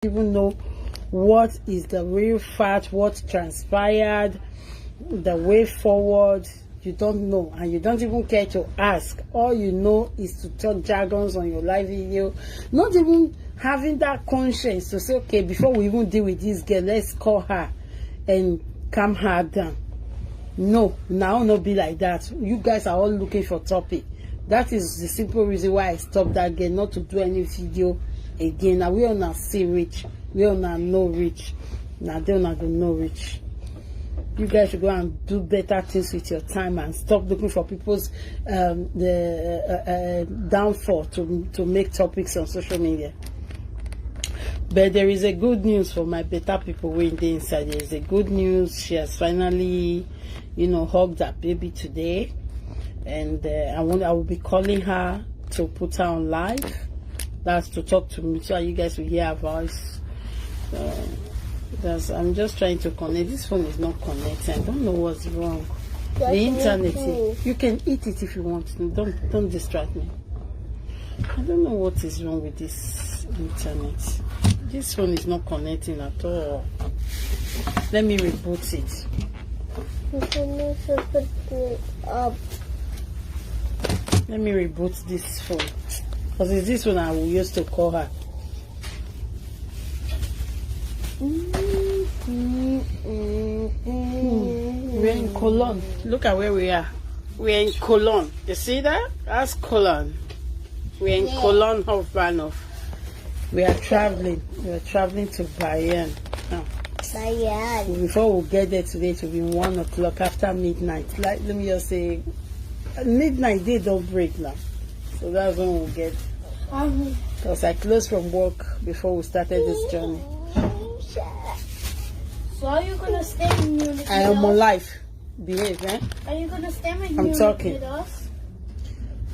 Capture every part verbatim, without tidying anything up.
even know what is the real fact, what transpired, the way forward. You don't know, and you don't even care to ask. All you know is to talk jargons on your live video, not even having that conscience to say, "Okay, before we even deal with this girl, let's call her and calm her down." No, now no be like that. You guys are all looking for topic. That is the simple reason why I stopped that girl not to do any video again. Now we on a see rich, we on a no rich. Now they on a go no rich. You guys should go and do better things with your time and stop looking for people's um, the uh, uh, downfall to to make topics on social media. But there is a good news for my better people wey dey inside. There is a good news. She has finally, you know, hugged her baby today, and uh, I want I will be calling her to put her on live. That's to talk to me, so you guys will hear her voice. Uh, that's, I'm just trying to connect. This phone is not connecting. I don't know what's wrong. The internet. You can eat it if you want. Don't don't distract me. I don't know what is wrong with this internet. This phone is not connecting at all. Let me reboot it. You can also put it up. Let me reboot this phone. Because it's this one I will use to call her. Mm-hmm. Hmm. We're in Cologne. Look at where we are. We're in Cologne. You see that? That's Cologne. We're in Cologne, Hauptbahnhof. We are traveling. We are traveling to Bayern. Now, Bayern. Before we get there today, it will be one o'clock after midnight. Like, let me just say, midnight they don't break now. So that's when we'll get. Because I closed from work before we started this journey. So are you gonna stay in Munich? I am alive. Behave, eh? Are you gonna stay with I'm talking. With us?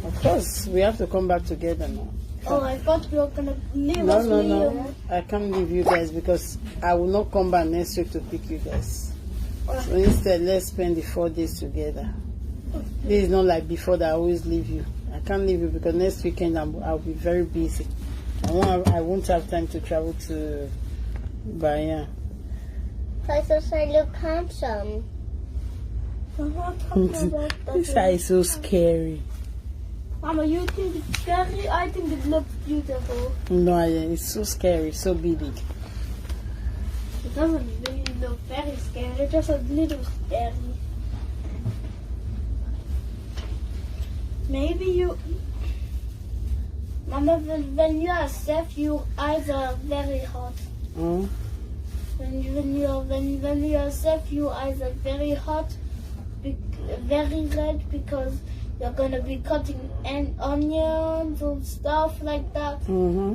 Of course, we have to come back together now. Oh, I thought you were gonna leave no, us. No, no, no. I can't leave you guys because I will not come back next week to pick you guys. So instead, let's spend the four days together. This is not like before that I always leave you. I can't leave you because next weekend I'm, I'll be very busy. I won't have, I won't have time to travel to Bayern. Because I look handsome. This guy is so scary. Mama, you think it's scary? I think it looks beautiful. No, it's so scary, so big. It doesn't really look very scary, just a little scary. Maybe you... Mama, when, when you are safe, your eyes are very hot. Mm. When, when you are when, when you are safe, your eyes are very hot, very red, because you're gonna be cutting and onions and stuff like that. Mm-hmm.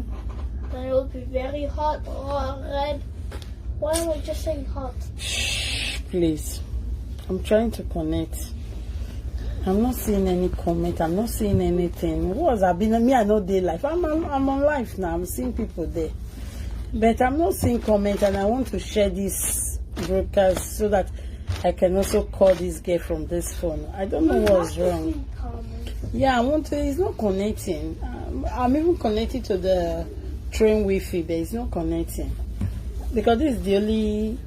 Then it will be very hot or red. Why am I just saying hot? Shh, please. I'm trying to connect. I'm not seeing any comment. I'm not seeing anything. What was I been? Me, I know they life. I'm, I'm I'm on life now. I'm seeing people there, but I'm not seeing comment, and I want to share this broadcast so that I can also call this girl from this phone. I don't know what's wrong. Yeah, I want to. It's not connecting. Um, I'm even connected to the train Wi-Fi, but it's not connecting because this is the only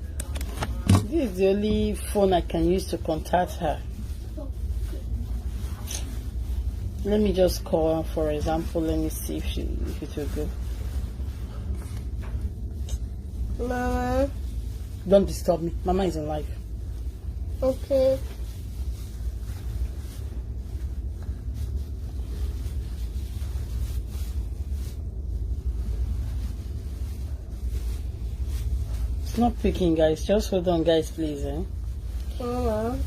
this is the only phone I can use to contact her. Let me just call her, for example. Let me see if she if it will go. Mama. Don't disturb me. Mama is in life. Okay. It's not picking, guys. Just hold on, guys, please. Eh? Mama.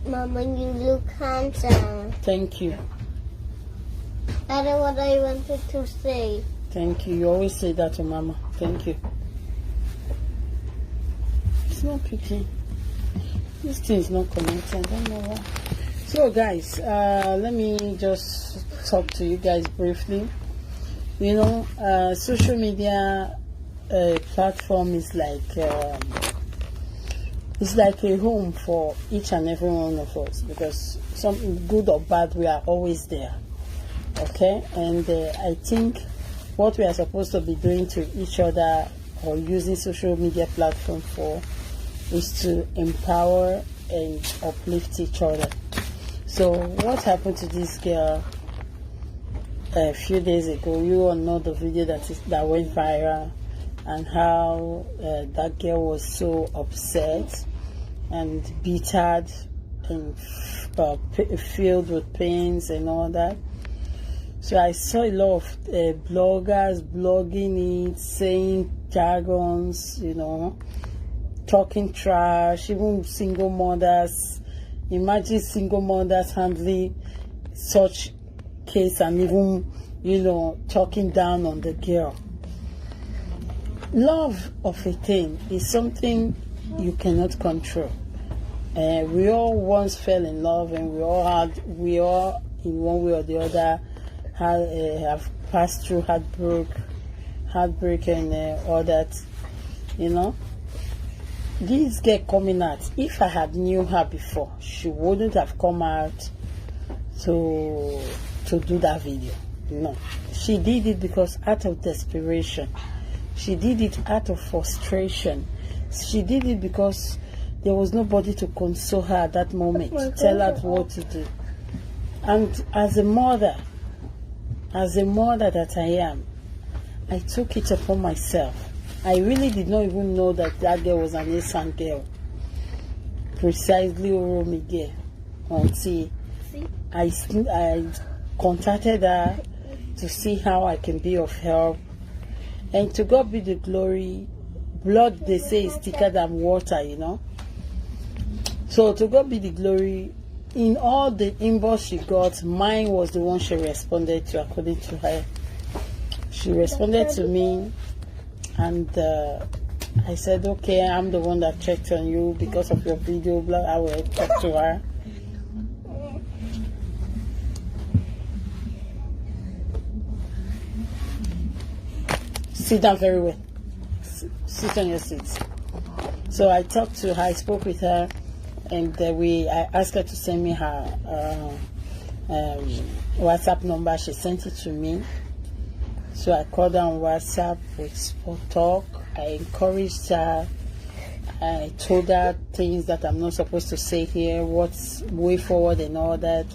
Mama, you look handsome. Thank you. That's what I wanted to say. Thank you. You always say that to Mama. Thank you. It's not picking. This thing is not connecting. I don't know why. So, guys, uh, let me just talk to you guys briefly. You know, uh, social media uh, platform is like um, it's like a home for each and every one of us, because something good or bad, we are always there. Okay, and uh, I think What we are supposed to be doing to each other or using social media platform for is to empower and uplift each other. So what happened to this girl a few days ago? You all know the video that is, that went viral, and how uh, that girl was so upset and bittered and uh, p- filled with pains and all that. So I saw a lot of uh, bloggers blogging it, saying jargons, you know, talking trash, even single mothers. Imagine single mothers handling such case and even, you know, talking down on the girl. Love of a thing is something you cannot control. Uh, we all once fell in love, and we all had, we all in one way or the other, had, uh, have passed through heartbreak, heartbreak, and uh, all that. You know, this girl coming out. If I had knew her before, she wouldn't have come out to to do that video. No, she did it because out of desperation. She did it out of frustration. She did it because there was nobody to console her at that moment, tell her what to do. And as a mother, as a mother that I am, I took it upon myself. I really did not even know that that girl was an Esan girl. Precisely Uromi girl. Until I, I contacted her to see how I can be of help. And to God be the glory. Blood, they say, is thicker than water, you know. So to God be the glory. In all the inbox she got, mine was the one she responded to, according to her. She responded to me, and uh, I said, "Okay, I'm the one that checked on you because of your video." Blah, I will talk to her. Sit down very well. Sit on your seat. So I talked to her, I spoke with her, and uh, we I asked her to send me her uh, um, WhatsApp number. She sent it to me. So I called her on WhatsApp. We spoke talk. I encouraged her. I told her things that I'm not supposed to say here, what's way forward and all that.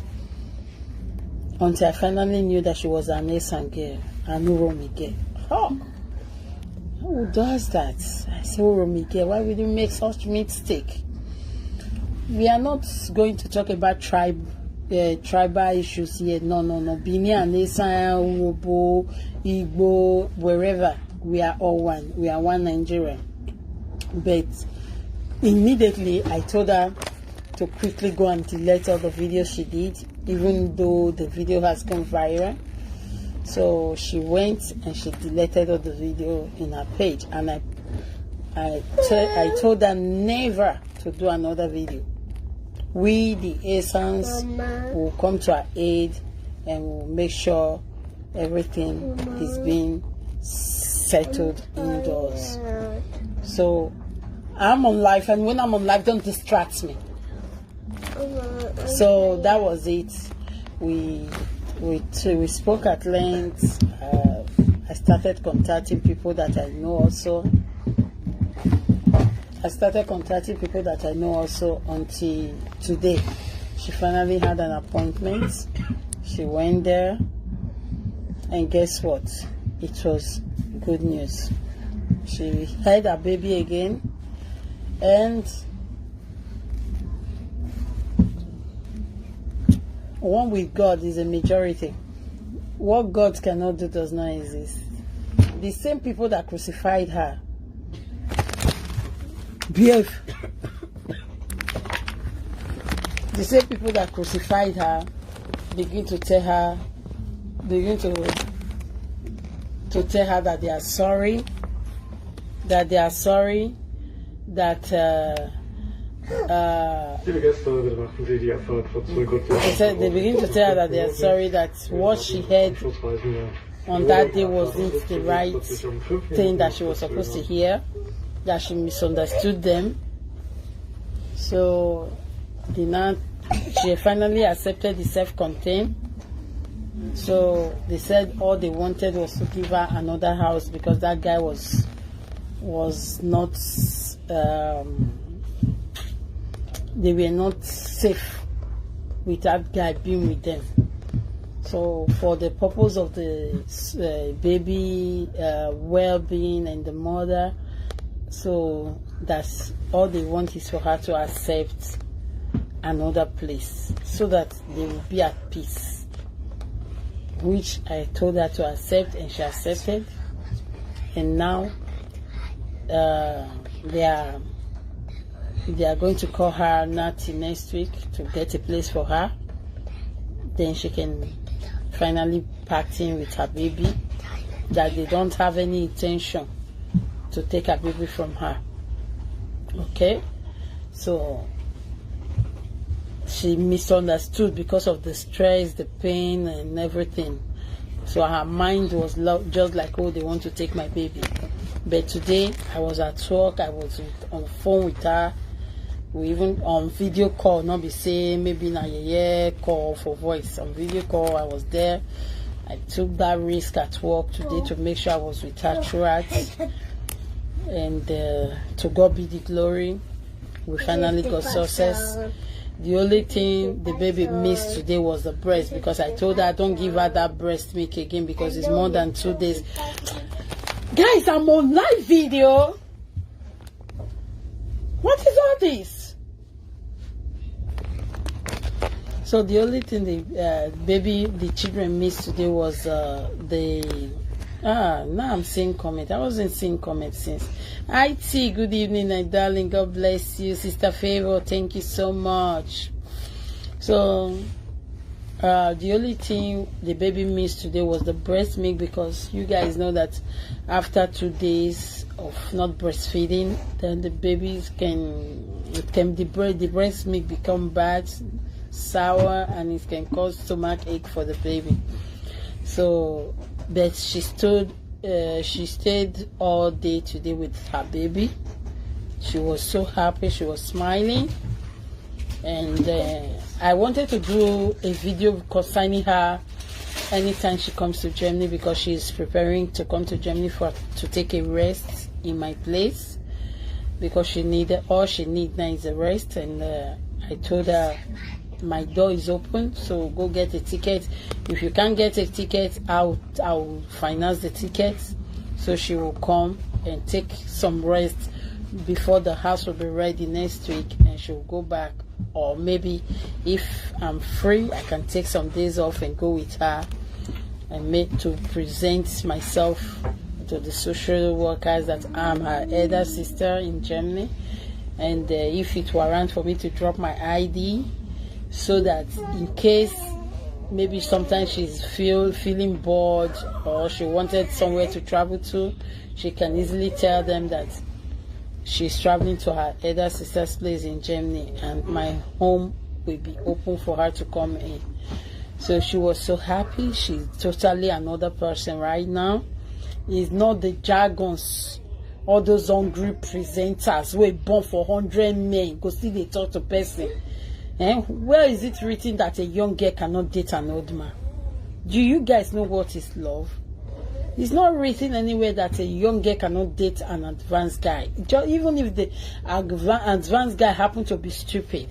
Until I finally knew that she was an Esan girl, an Uromi girl. Oh, who does that? I said, "Uromi girl, why would you make such mistake?" We are not going to talk about tribe, uh, tribal issues here. No, no, no. Benin and Esan, Urhobo, Igbo, wherever, we are all one. We are one Nigeria. But immediately I told her to quickly go and delete all the videos she did, even though the video has gone viral. So she went and she deleted all the video in her page, and I, I, t- I told her never to do another video. We, the Esans, will come to her aid and will make sure everything is being settled indoors. So I'm on live, and when I'm on live, don't distract me. So that was it. We we t- we spoke at length. Uh, I started contacting people that I know also. I started contacting people that I know also until today. She finally had an appointment. She went there, and guess what? It was good news. She had a baby again, and one with God is a majority. What God cannot do does not exist. The same people that crucified her, behave. The same people that crucified her begin to tell her, begin to to tell her that they are sorry, that they are sorry, that uh, uh, they said they begin to tell her that they are sorry, that what she heard on that day wasn't the right thing that she was supposed to hear, that she misunderstood them. So the now she finally accepted the self-contained. So they said all they wanted was to give her another house because that guy was was not um, they were not safe with that guy being with them. So for the purpose of the uh, baby uh, well-being and the mother, so that's all they want is for her to accept another place so that they will be at peace, which I told her to accept, and she accepted. And now uh, they are they are going to call her Natty next week to get a place for her. Then she can finally pack in with her baby. That they don't have any intention to take her baby from her. Okay, so she misunderstood because of the stress, the pain, and everything. So her mind was lo- just like, "Oh, they want to take my baby." But today I was at work. I was with, on the phone with her. We even on video call, not be say maybe na yeye call for voice. On video call, I was there. I took that risk at work today to make sure I was with her throughout. And uh, to God be the glory. We finally got success. The only thing the baby missed today was the breast, because I told her, "Don't give her that breast milk again because it's more than two days." Guys, I'm on live video. What is all this? So the only thing the uh, baby, the children missed today was uh, the ah now I'm seeing comment. I wasn't seeing comment since. I T, good evening, my darling. God bless you, Sister Favor. Thank you so much. So uh, the only thing the baby missed today was the breast milk, because you guys know that after two days of not breastfeeding, then the babies can it can the breast the breast milk become bad, sour, and it can cause stomach ache for the baby. So, but she stood. Uh, she stayed all day today with her baby. She was so happy. She was smiling, and uh, I wanted to do a video concerning her anytime she comes to Germany, because she's preparing to come to Germany for to take a rest in my place, because she needed all she need now is a rest. And uh, I told her my door is open, so go get a ticket. If you can't get a ticket, I'll I'll finance the ticket, so she will come and take some rest before the house will be ready next week, and she'll go back. Or maybe if I'm free, I can take some days off and go with her and make to present myself to the social workers that I'm her elder sister in Germany. And uh, if it warrants for me to drop my I D, so that in case maybe sometimes she's feel feeling bored or she wanted somewhere to travel to, she can easily tell them that she's traveling to her elder sister's place in Germany, and my home will be open for her to come in. So she was so happy. She's totally another person right now. It's not the jargons, all those hungry presenters wey born for hundred men go still dey talk to person. Eh? Where is it written that a young girl cannot date an old man? Do you guys know what is love? It's not written anywhere that a young girl cannot date an advanced guy. Just, even if the adva- advanced guy happen to be stupid,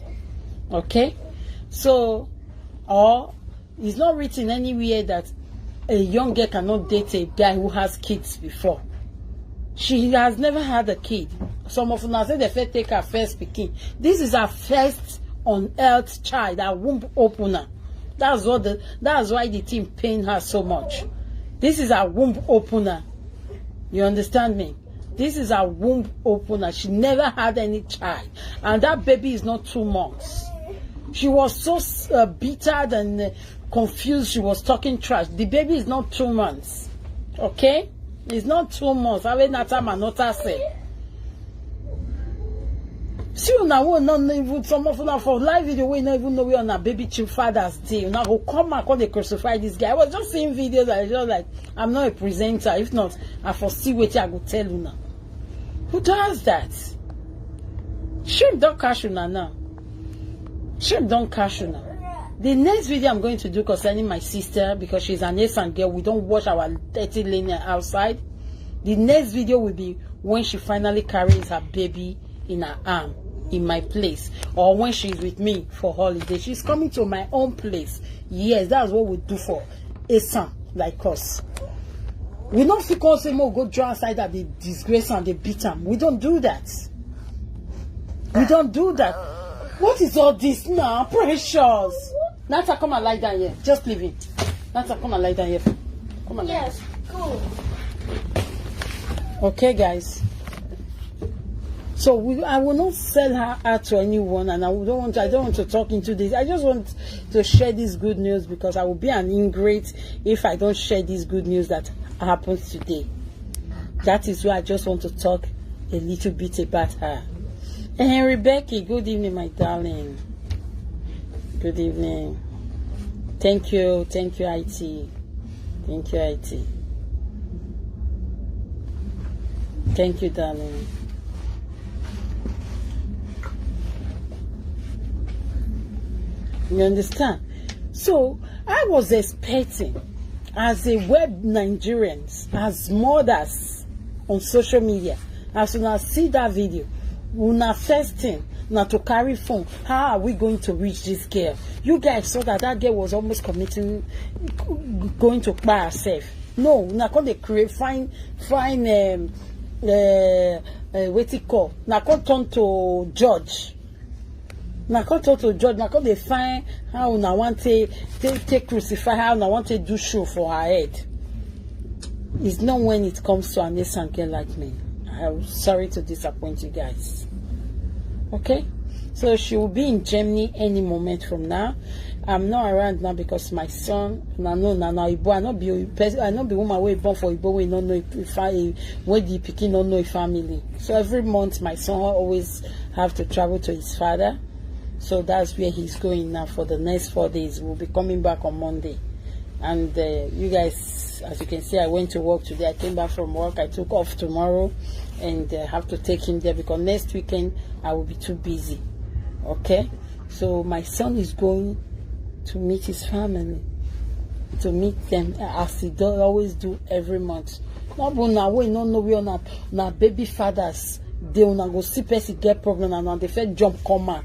okay? So, or it's not written anywhere that a young girl cannot date a guy who has kids before. She has never had a kid. Some of una say they first take her first pikin. This is her first on earth child, her womb opener. That's what the that's why the thing pain her so much. This is her womb opener. You understand me? This is her womb opener. She never had any child, and that baby is not two months. She was so uh, bitter and uh, confused. She was talking trash. The baby is not two months. Okay, it's not two months. Awe nata manota say. See una wey no even some of una for live video wey no even know where una baby child fathers dey. Una go come and come dey crucify this guy. I was just seeing videos. I was just like, I'm not a presenter. If not, I foresee wetin I go tell una. Who does that? Shame don catch una now. Shame don catch una. The next video I'm going to do concerning my sister, because she's an Esan girl, we don't wash our dirty linen outside. The next video will be when she finally carries her baby in her arm in my place, or when she's with me for holiday. She's coming to my own place. Yes, that's what we do for Esan like us. We don't feel come say more go draw outside that they disgrace and they beat am. We don't do that. We don't do that. What is all this now, Precious? Nata, come and lie down here. Just leave him. Nata, come and lie down here. Come and lie. Yes, cool. Okay, guys. So we, I will not sell her out to anyone, and I don't want, I don't want to talk into this. I just want to share this good news, because I will be an ingrate if I don't share this good news that happens today. That is why I just want to talk a little bit about her. And Rebecca, good evening, my darling. Good evening. Thank you, thank you, I T. Thank you, I T. Thank you, darling. You understand? So I was expecting, as a web Nigerians, as mothers on social media, as una see that video, una first thing na to carry phone. How are we going to reach this girl? You guys saw that that girl was almost committing, going to kpai herself. No, una come dey create, find, find, um, uh, uh, wetin call, una come turn to judge. Una come turn to judge, una come dey find how una wan take, take, take crucify, how una wan take do show for her head. It's not when it comes to an Esan girl like me. I'm sorry to disappoint you guys. Okay? So she will be in Germany any moment from now. I'm not around now because my son, na no, na na Igbo. I not be pers-, I not be woman wey born for Igbo wey no know if I, wey the pikin no know him family. So every month my son always have to travel to his father. So that's where he's going now for the next four days. We'll be coming back on Monday. And, uh, you guys, as you can see, I went to work today. I came back from work. I took off tomorrow and, uh, have to take him there because next weekend I will be too busy. Okay? So my son is going to meet his family, to meet them, uh, as he do, always do every month. No be una wey no know where una, una baby fathers dey, una go see person get problem and una dey first jump come out.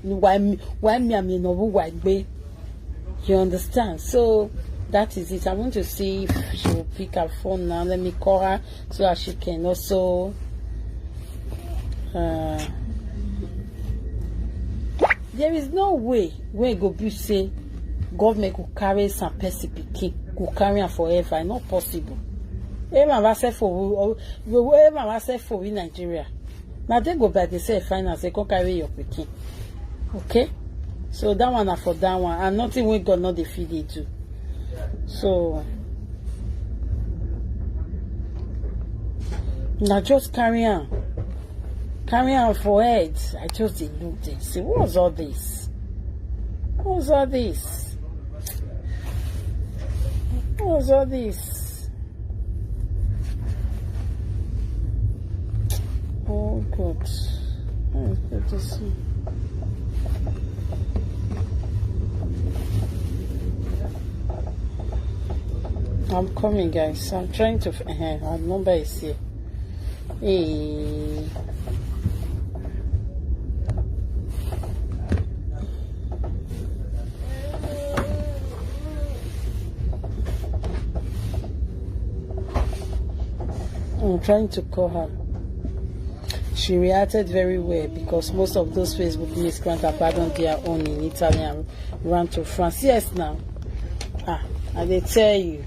Why me, why me, I'm in Obu, why gbe? You understand? So that is it. I want to see if she will pick her phone now. Let me call her so that she can also, uh, there is no way wey go be say government go carry some person pikin, go carry am forever. E not possible. Even myself for, even myself for in Nigeria. Now they go by themselves finance, they come carry your pikin. Okay? So that one na for that one. And nothing wey God no dey fit dey do. So na just carry am. Carry am for head. I just dey look there. Say, what's all this? What's all this? What's all this? Oh God. Where is this? I'm coming, guys. I'm trying to f-, uh, our number is here. Hey. I'm trying to call her. She reacted very well because most of those Facebook miscreants abandoned their own in Italy and ran to France. Yes, now. Ah, I dey tell you.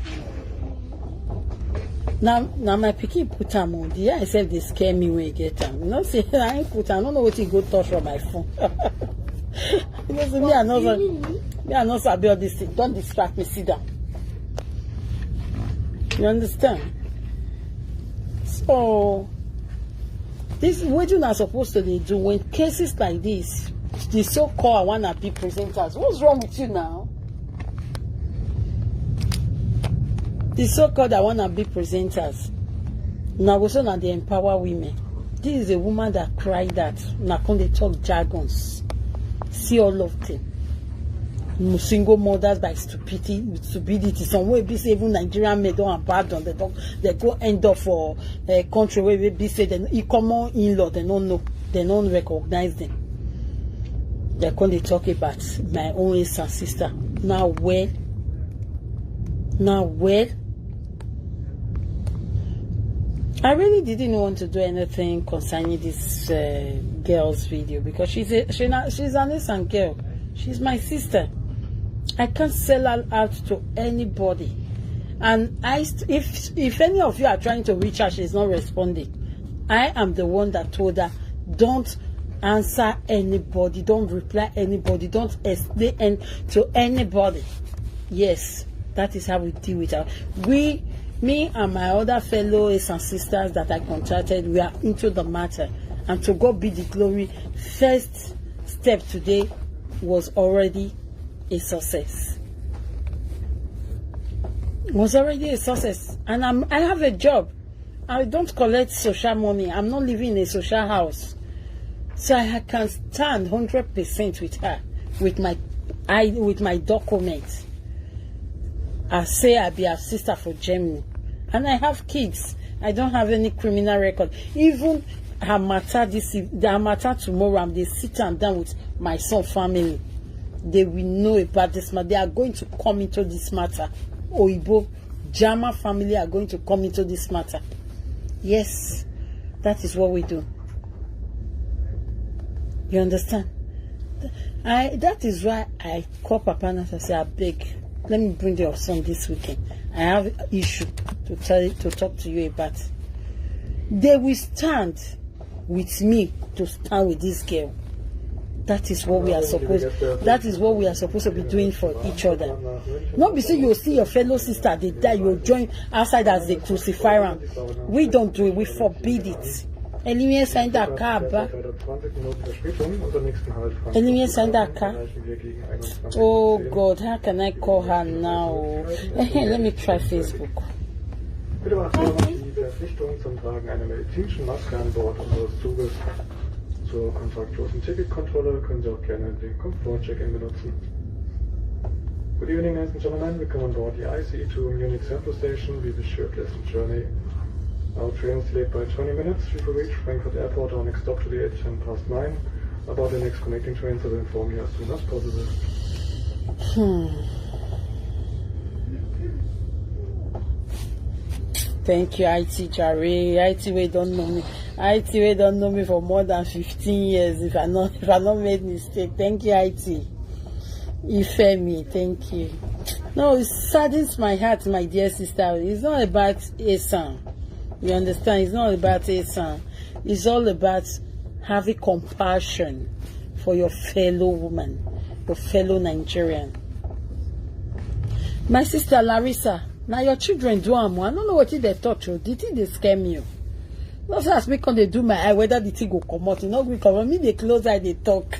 Now, now my pikin put am on. The eye sef dey scare me when e get am. You know, say I ain't put am. I don't know what he go touch from my phone. You know, say me, I know, me, I know sabi all this thing. Don't distract me. Sit down. You understand? So, this wetin una suppose to dey do when cases like this, the so-called I wanna be presenters. What's wrong with you now? The so-called I wanna be presenters. Now we say na dey empower women. This is a woman that cried that. Una come dey talk jargons. See all of them. single mothers by stupidity. Stupidity. Some wey be say even Nigerian men don abandon. They don, they go end up for a country wey be say dem e common in-law. They no know. They no recognize them. They come dey talk about my own aunts and sister. Now well, now well. I really didn't want to do anything concerning this uh, girl's video because she's a, she na, she's an innocent girl. She's my sister. I can't sell her out to anybody. And I, st- if if any of you are trying to reach her, she's not responding. I am the one that told her, don't answer anybody, don't reply anybody, don't explain to anybody. Yes, that is how we deal with her. We, me and my other fellow aunts and sisters that I contacted, we are into the matter. And to God be the glory, first step today was already a success. Was already a success. And I'm, I have a job. I don't collect social money. I'm not living in a social house. So I can stand hundred percent with her, with my I with my documents. I say I be her sister for Germany. And I have kids. I don't have any criminal record. Even her matter this eve- her matter tomorrow, I'm they sit and down with my son family. They will know about this matter. They are going to come into this matter. Oyibo, Jama family are going to come into this matter. Yes, that is what we do. You understand? I that is why I call Papa Nasa and say, I beg, let me bring your son this weekend. I have issue to tell to talk to you about. They will stand with me to stand with this girl. That is what we are supposed. That is what we are supposed to be doing for each other. Not be say you see your fellow sister they die, you join outside as they crucify her. We don't do it. We forbid it. Elimie senda kaba. Elimie senda ka. Oh God, how can I call her now? Let me try Facebook. Bitte beachten Sie die Verpflichtung zum Tragen einer medizinischen Maske an Bord unseres Zuges. Zur kontaktlose Ticketkontrolle können Sie auch gerne den Komfortcheck-in benutzen. Good evening, ladies and gentlemen. We come on board the I C E two Munich Central Station. We wish you a pleasant journey. Our train is delayed by twenty minutes. If you reach Frankfurt Airport, our next stop to be at ten past nine. About the next connecting trains, I will inform you as soon as possible. Hmm. Thank you, I T Jare. I T wey don know me. I T wey don know me for more than fifteen years. If I not if I not made mistake, thank you, I T. Ifemi, thank you. No, it saddens my heart, my dear sister. It's not about Esan. You understand? It's not about Esan. It's all about having compassion for your fellow woman, your fellow Nigerian. My sister Larissa, now your children do am. I don't know what they touch you. The thing they scare me. No say as me come dey do my eye whether the thing go comot. E no gree comot. Me dey close eye dey talk.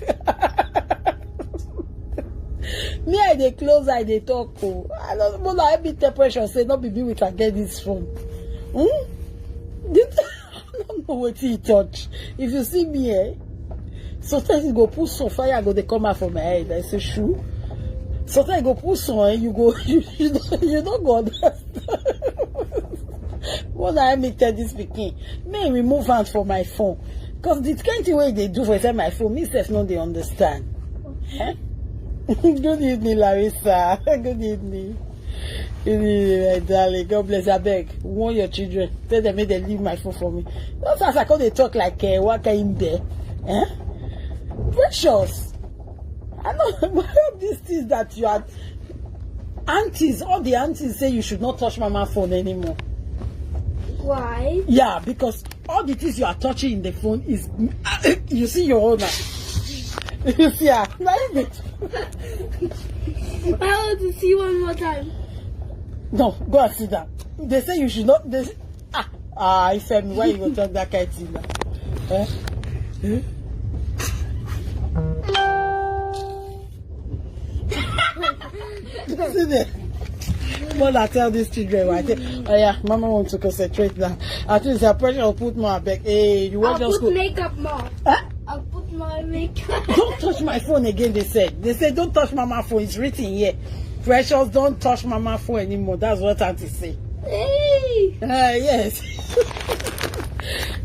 Me I dey close eye dey talk o. I no know na I be temperature say no be me we can get this phone. Hmm? This, I no know wetin e touch. If you see me, eh, sometimes e go put some fire go dey come out for my head. I say, "Shoo." Sometimes e go put some, eh, you go, you, you, no, you no go understand. What I make tell this pikin? May I remove hand for my phone. Because the kind thing wey they do for inside my phone, me sef no dey understand. Eh? Good evening, Larissa. Good evening. Good evening, my darling. God bless. I beg, warn your children. Tell them make they leave my phone for me. Not as I come dey talk like uh, what kind there. Eh? Precious. I know these things that you are aunties, all the aunties say you should not touch mama phone anymore. Why? Yeah, because all the things you are touching in the phone is you see your own. You see her. Now you dey I want to see one more time. No, go and sit down. They say you should not. They say, ah, ah, Ifemi, why you go talk that kind thing now? Eh? Eh? See there. Mother tell these children, right? Oh yeah, mama want to concentrate now. At least her pressure will put more back. Hey, you want I'll just put go. Makeup more. Huh? I'll put Don't touch my phone again, they said. They said, "Don't touch mama phone." It's written here. "Precious, don't touch mama phone anymore." That's what auntie say. Hey. Uh, yes.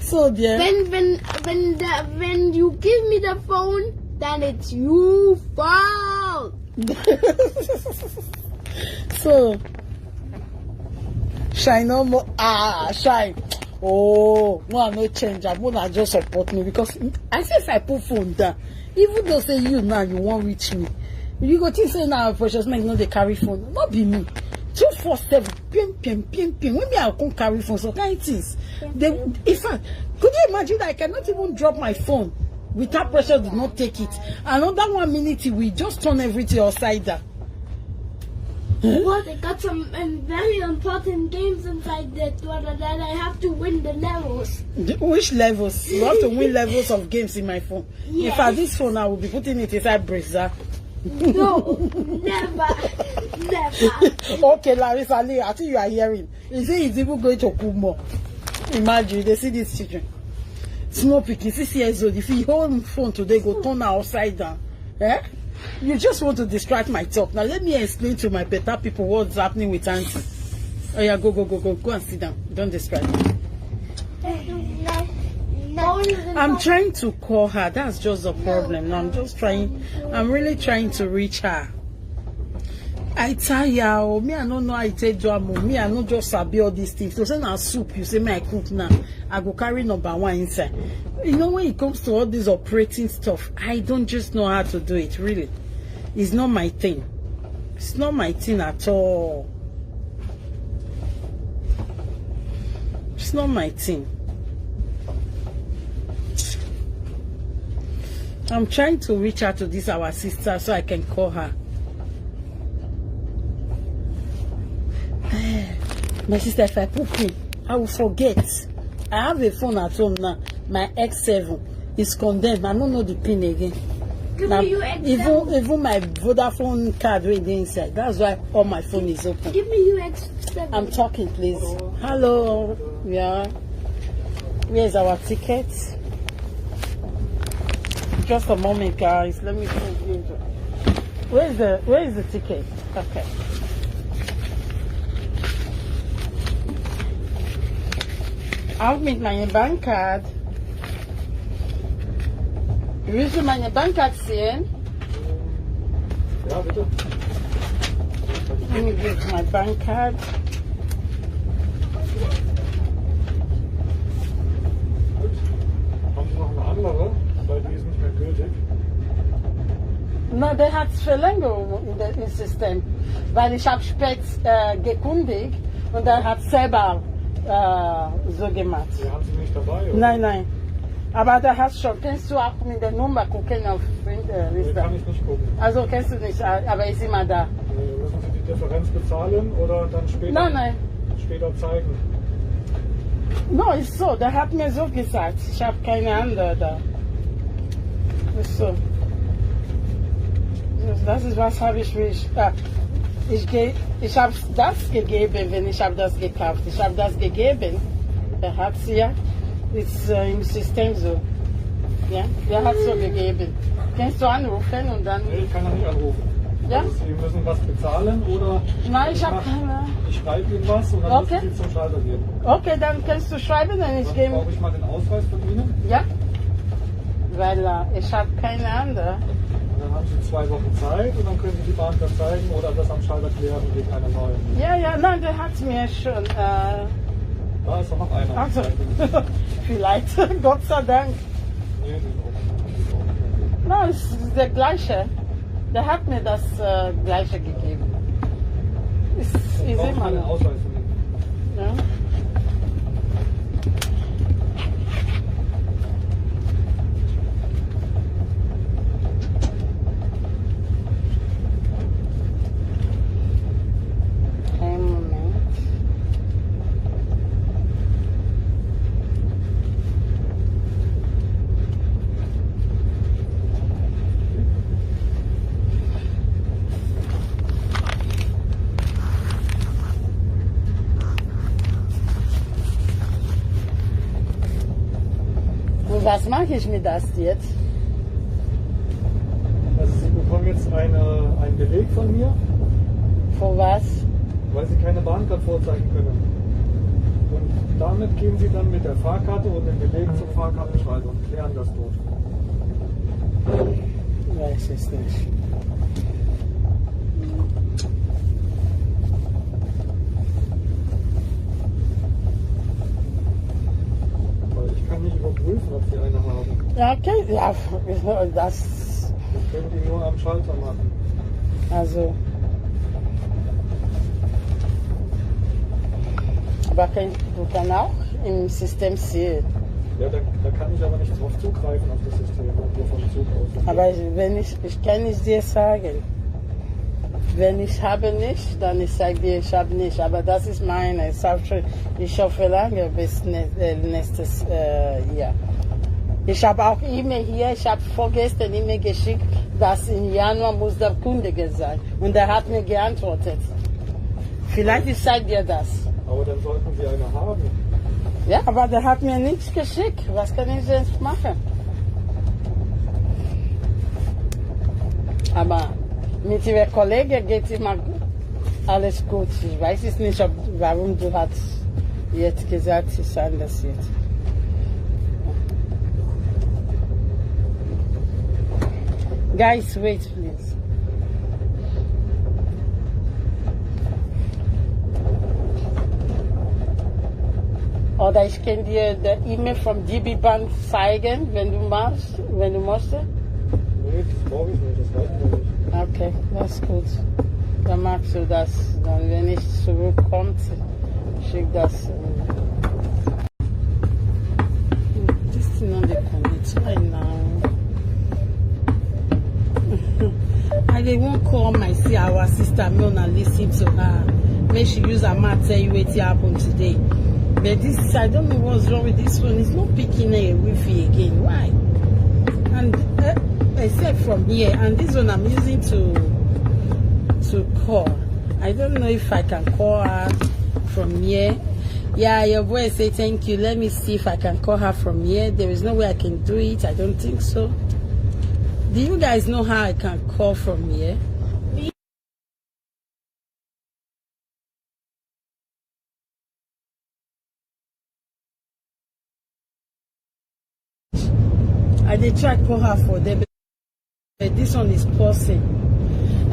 So, dear. When, when, when, the, when you give me the phone, then it's your fault. So, shine no more. Ah, shine. Oh, no, I no change. I wanna just support me because I say if I put phone down, even though say you now you won't reach me, you go think say now Precious Mike no dey carry phone. Not be me. Two four seven, pim pim pim pim. When me I come carry phone, so kind things. They, in fact, could you imagine that I cannot even drop my phone without Precious did not take it? Another one minute, we just turn everything upside down. What? I got some um, very important games inside that one, and then I have to win the levels. The- which levels? You have to win levels of games in my phone. In Yes. fact, this phone I will be putting it inside brazier. No, never, never. Okay, Larissa Lee, I think you are hearing. Is it is even going to cook more? Imagine they see these children. Small pikin, six years old. If he hold phone today, go turn her upside down. Eh? You just want to distract my talk. Now let me explain to my better people what's happening with auntie. Oh yeah, go go go go go and sit down. Don't distract me. I'm trying to call her. That's just the problem. Now I'm just trying. I'm really trying to reach her. I tire. Oh, me, I don't know how I take do am. Oh. Me, I no just sabi all these things. So say na soup you say me I cook now. I go carry number one inside. You know, when it comes to all this operating stuff, I don't just know how to do it. Really, it's not my thing. It's not my thing at all. It's not my thing. I'm trying to reach out to this our sister so I can call her. My sister, if I put pin, I will forget. I have a phone at home now. My X seven is condemned. I don't know the pin again. Give Now, me your X seven. even even my Vodafone card wey dey inside. That's why all my phone is open. Give me your X seven. I'm talking, please. Hello. Yeah. Where's our ticket? Just a moment, guys. Let me see. Where's the where is the ticket? Okay. Auch mit meinem Bankcard. Willst du meine Bankcard sehen? Ja, bitte. Let me give my bank card. Gut. Haben Sie noch eine andere? Weil die ist nicht mehr gültig. Na, der hat Verlängerung in der, im System, weil ich habe spät äh, gekündigt und er hat selber äh, so gemacht. Die haben Sie nicht dabei, oder? Nein, nein. Aber da hast schon, kannst du auch mit der Nummer gucken auf Freunde Nee, Liste. Kann ich nicht gucken. Also kannst du nicht, äh, aber ist immer da. Nee, müssen Sie die Differenz bezahlen oder dann später, Nein, nein. später zeigen? No, ist so, der hat mir so gesagt, ich habe keine andere da. Ist so. Das ist was habe ich mich. Äh, ich gehe, ich habe das gegeben, wenn ich habe das gekauft. Ich habe das gegeben. Er hat es ja. Ist äh, im System so. Ja, der hat so gegeben. Kannst du anrufen und dann. Nee, ich kann da nicht anrufen. Ja? Also Sie müssen was bezahlen oder Nein, ich ich habe mach- keine. Ich schreibe Ihnen was und dann Okay. müssen Sie zum Schalter gehen. Okay, dann kannst du schreiben, dann ich Dann gehe. brauche ich mal den Ausweis von Ihnen. Ja? Weil äh, ich habe keine andere. Und dann haben Sie zwei Wochen Zeit und dann können Sie die Bahn zeigen oder das am Schalter klären wegen einer neuen. Ja, ja, nein, der hat mir schon. Äh, Da ist doch noch einer. Also, vielleicht, Gott sei Dank. Nee, die ist auch. Nein, es ist der gleiche. Der hat mir das äh, gleiche gegeben. Ist, ist Brauche ich immer mal den noch. Ausweis von Ihnen. Ja. Einen Moment. Und was mache ich mit das jetzt? Jetzt eine, einen Beleg von mir, For was? Weil Sie keine Bahncard vorzeigen können. Und damit gehen Sie dann mit der Fahrkarte und dem Beleg zum Fahrkartenschalter und klären das dort. Weiß es nicht. Weil ich kann nicht überprüfen, ob Sie eine haben. Ja, okay, ja, das, Das können Sie nur am Schalter machen. Also, aber kann, du kannst auch im System sehen. Ja, da, da kann ich aber nicht drauf zugreifen auf das System, nur vom Zug aus. Aber wenn ich, ich kann es dir sagen. Wenn ich habe nicht, dann ich sage dir, ich habe nicht. Aber das ist meine. Ich habe schon, ich hoffe lange bis nä- äh, nächstes äh, Jahr. Ich habe auch E-Mail hier, ich habe vorgestern E-Mail geschickt, dass im Januar muss der Kunde sein. Und er hat mir geantwortet. Vielleicht ich zeige dir das. Aber dann sollten Sie eine haben. Ja, aber der hat mir nichts geschickt. Was kann ich jetzt machen? Aber mit Ihrer Kollege geht immer gut. Alles gut. Ich weiß es nicht, ob, warum du hast jetzt gesagt, es ist anders jetzt. Guys, wait, please. Oder ich kann dir die E-Mail vom D B Bank zeigen, wenn du magst, wenn du möchtest. Nee, das brauche ich nicht, das reicht mir nicht. Okay, das ist gut. Dann magst du das. Dann, wenn ich zurückkomme, schick das. This thing on the connect right now. I dey wan call my see our sister, make una listen to her. Make she use her mouth tell you wetin happen today. But this, I don't know what's wrong with this phone. It's not picking a Wi-Fi again. Why? And uh, except from here, and this one I'm using to to call. I don't know if I can call her from here. Yeah, your boy say thank you. Let me see if I can call her from here. There is no way I can do it. I don't think so. Do you guys know how I can call from here? I dey try call her for there, but this one is pausing.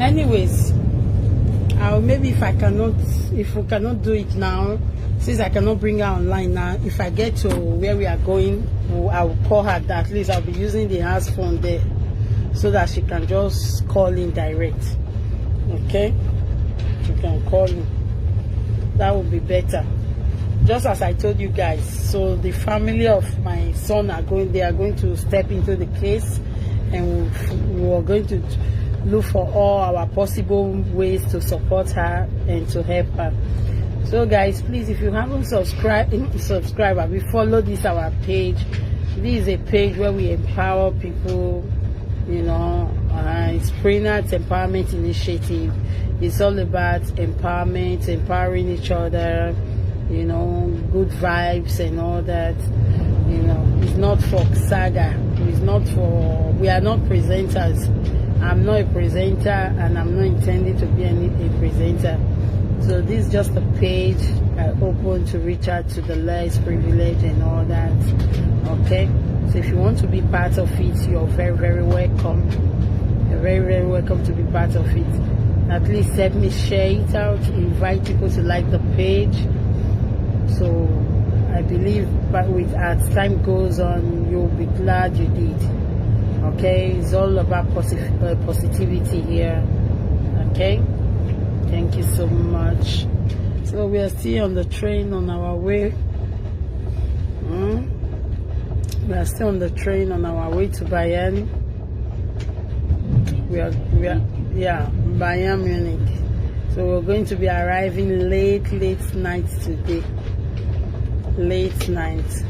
Anyways, I'll maybe if I cannot, if we cannot do it now, since I cannot bring her online now, if I get to where we are going, I will call her. At least I'll be using the house phone there, so that she can just call in direct. Okay, she can call in. That would be better. Just as I told you guys, so the family of my son are going, they are going to step into the case, and we, we are going to look for all our possible ways to support her and to help her. So guys, please, if you haven't subscribed, subscribe, we follow this our page. This is a page where we empower people. You know, uh, it's Prenat Empowerment Initiative. It's all about empowerment, empowering each other, you know, good vibes and all that. You know, it's not for saga. It's not for, we are not presenters. I'm not a presenter, and I'm not intending to be any a presenter. So this is just a page I open to reach out to the less privileged and all that. Okay? So if you want to be part of it, you're very, very welcome. You're very, very welcome to be part of it. At least help me share it out, invite people to like the page. So I believe, but with as time goes on, you'll be glad you did. Okay? It's all about posi- uh, positivity here. Okay? Thank you so much. So we are still on the train on our way. Hmm? We are still on the train on our way to Bayern. We are, we are, yeah, Bayern Munich. So we're going to be arriving late, late night today. Late night.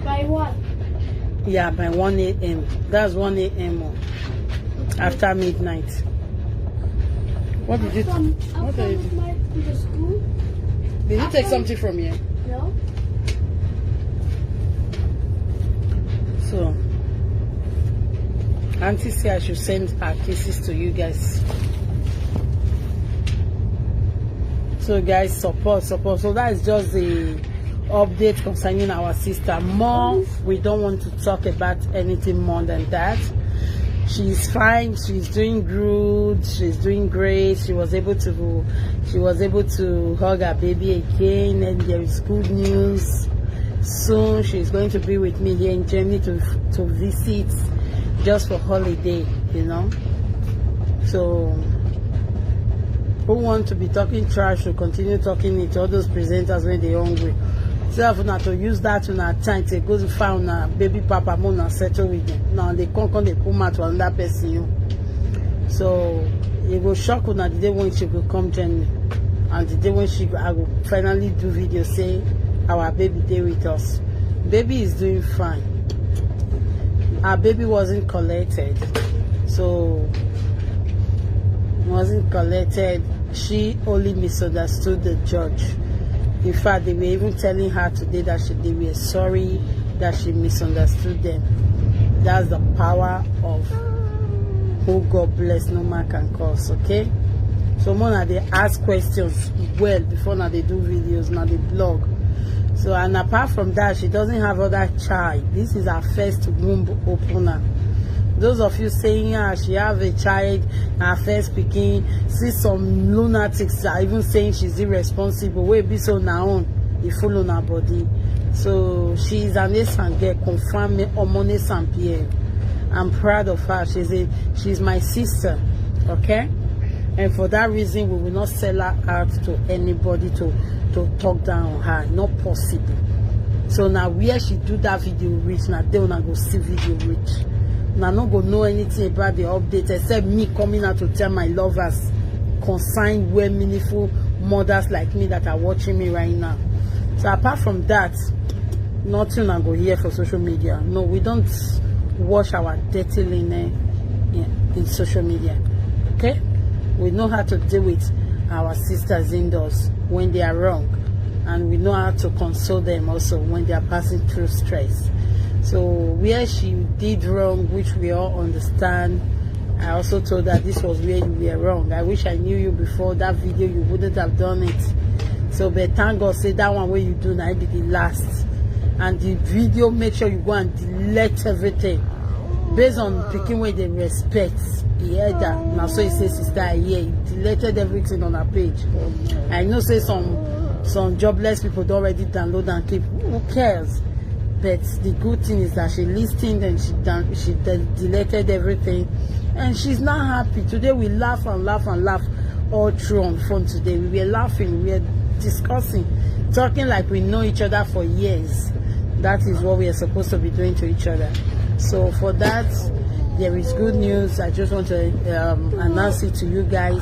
By what? Yeah, by one a.m. That's one a.m. Oh. After midnight. What did you? From What are you? Outside of my the school? Did you take something from here? No. So Auntie say I should send her kisses to you guys. So guys, support, support. So that is just the update concerning our sister. More, we don't want to talk about anything more than that. She's fine. She's doing good. She's doing great. She was able to she was able to hug her baby again, and there is good news. Soon she's going to be with me here in Germany to to visit, just for holiday, you know. So who want to be talking trash to continue talking it to all those presenters when they hungry? Self na to use that una time to go to find una baby papa, more una settle with them. Now they come come they put mouth to another person. You so e go shock una the day when she go come Germany, and the day when she go, I go finally do video say our baby dey with us. Baby is doing fine. Our baby wasn't collected, so wasn't collected. She only misunderstood the judge. In fact, they were even telling her today that she, they were sorry that she misunderstood them. That's the power of who God bless, no man can curse. Okay, so more na they ask questions well before now they do videos, now they blog. So, and apart from that, she doesn't have other child. This is her first womb opener. Those of you saying, ah, she have a child, her first pikin, see some lunatics are even saying she's irresponsible. Wey be so now on, e full on her body. So she is an Esan girl, confirm me, Omone Saint Pierre. I'm proud of her. She's a she's my sister, okay? And for that reason, we will not sell her out to anybody to to talk down on her. Not possible. So now where she do that video reach, now they wanna go see video reach. Now no go know anything about the update except me coming out to tell my lovers concerned, where meaningful mothers like me that are watching me right now. So apart from that, nothing I go here for social media. No, we don't wash our dirty linen in, in social media. Okay, we know how to deal with our sisters indoors when they are wrong, and we know how to console them also when they are passing through stress. So where she did wrong, which we all understand, I also told her this was where you were wrong. I wish I knew you before that video, you wouldn't have done it. So, but thank God say that one where you do now be the last. And the video, make sure you go and delete everything. Based on picking where they respect, he heard that. Now, so he says, sister, yeah, he deleted everything on her page. I know say some some jobless people don't already download and keep. Who cares? But the good thing is that she listened and she done, she de- deleted everything, and she's not happy. Today we laugh and laugh and laugh all through on phone today. We were laughing, we were discussing, talking like we know each other for years. That is what we are supposed to be doing to each other. So for that, there is good news. I just want to um, announce it to you guys.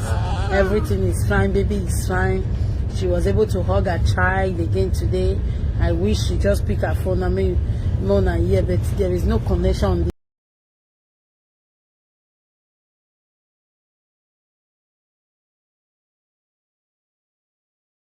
Everything is fine. Baby is fine. She was able to hug her child again today. I wish she just pick her phone. I mean, no, not here, but there is no connection on